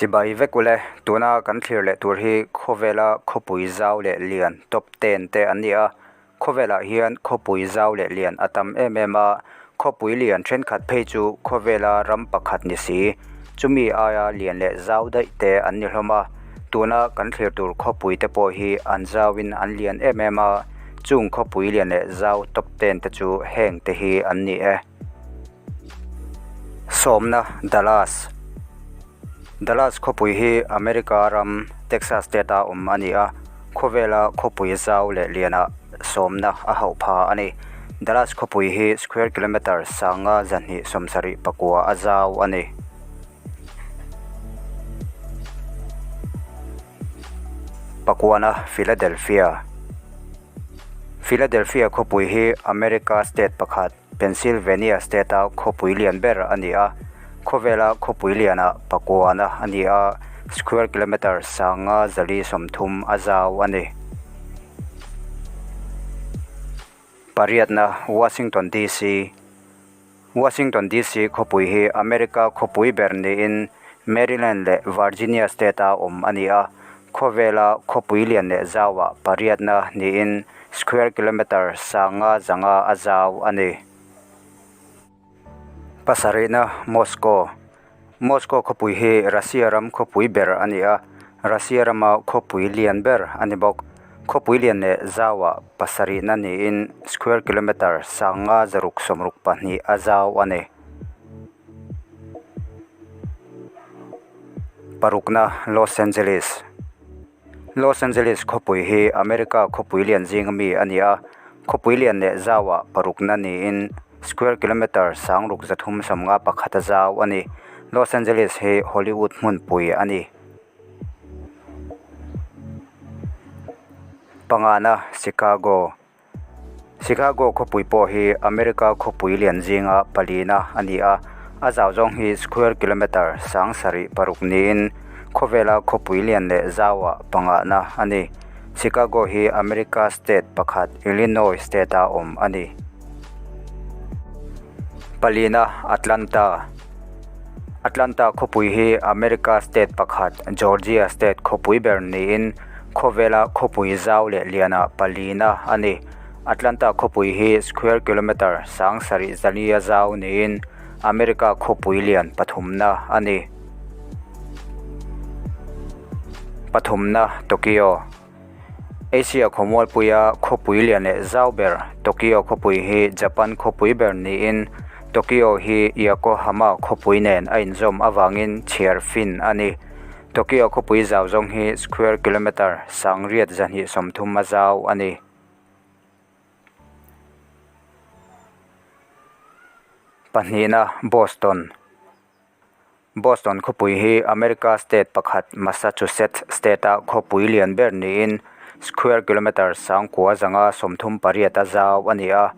Chibai vek ule, tuna kan thlir leh tur hi khawvela khawpui zau leh lian top ten te an ni a, khawvelah hian khawpui zau leh lian a tam em em a, khawpui lian thenkhat phei chu khawvela ram pakhat ni si, chumi aia lian leh zau daih te an ni hlawm a, tuna kan thlir tur khawpui te pawh hi an zauin an lian em em a, chung khawpui lian leh zau top ten te chu heng te hi an ni e. Sawmna Dallas Dallas khawpui hi America ram Texas state a awm a ni a, khawvela khawpui zau leh lianah sawmna a hauh pha a ni. Dallas khawpui hi square kilometre sanga zahnih sawmsarih pakua a zau a ni. Pakuana Philadelphia Philadelphia khawpui hi America state pakhat Pennsylvania state-a khawpui lian ber a ni a, khawvela khawpui lianah pakuana a ni a, square kilometre sanga zali sawmthum a zau a ni. Pariatna, Washington DC Washington DC khawpui hi America khawpui ber niin Maryland leh Virginia state-a awm a ni a, khawvela khawpui lian leh zauah pariatna niin Square kilometre sanga zanga a zau a ni. Pasarihna, Moscow Moscow khawpui hi Russia ram khawpui ber a ni a, Russia rama khawpui lian ber a ni bawk. Khawpui lian leh zauah pasarihna niin square kilometre sanga zaruk sawmruk pahnih a zau a ni. Parukna, Los Angeles Los Angeles khawpui hi America khawpui lian zinga mi a ni a, khawpui lian leh zauah parukna niin square kilometre sangruk zathum sawmnga pakhat a zau a ni. Los Angeles hi Hollywood hmunpui a ni. Pangana, Chicago. Chicago khawpui pawh hi America khawpui lian zinga palina a ni a, a zau zawng hi square kilometre sang sarih paruk niin khawvela khawpui lian leh zauah pangahna a ni. Chicago hi America state pakhat Illinois state a awm a ni. Palina, Atlanta Atlanta khawpui hi America state pakhat Georgia state khawpui ber niin khawvela khawpui zau leh lianah palina a ni. Atlanta khawpui hi square kilometre sang sarih zalia zau niin America khawpui lian pathumna a ni. Pathumna, Tokyo. Asia khawmualpuia khawpui lian leh zau ber Tokyo khawpui hi Japan khawpui ber niin Tokyo hi Yokohama khawpui nen a inzawm avangin chhiar fin a ni. Tokyo khawpui zau zawng hi square kilometre sangriat zahnih sawmthum a zau a ni. Pahnihna, Boston. Boston khawpui hi America state pakhat Massachusetts state-a khawpui lian ber niin square kilometre sangkua zanga 38 a zau a ni a,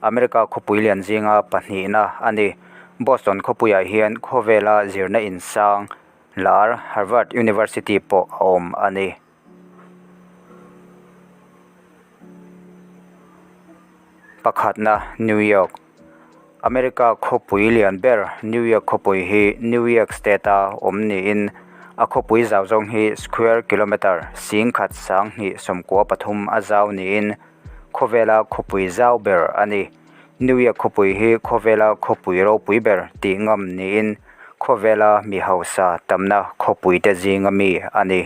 America khawpui lian zinga pahnihna a ni. Boston khawpuiah hian khawvela zirna insang lar Harvard University pawh a awm a ni. Pakhatna, New York. America khawpui lian ber New York khawpui hi New York State-a awm niin a khawpui zau zawng hi square kilometre singkhat sanghnih sawmkua pathum a zau niin khawvela khawpui zau ber a ni. New York khawpui hi khawvela khawpui ropui ber tih ngam niin khawvela mi hausa tamna khawpuite zinga mi a ni.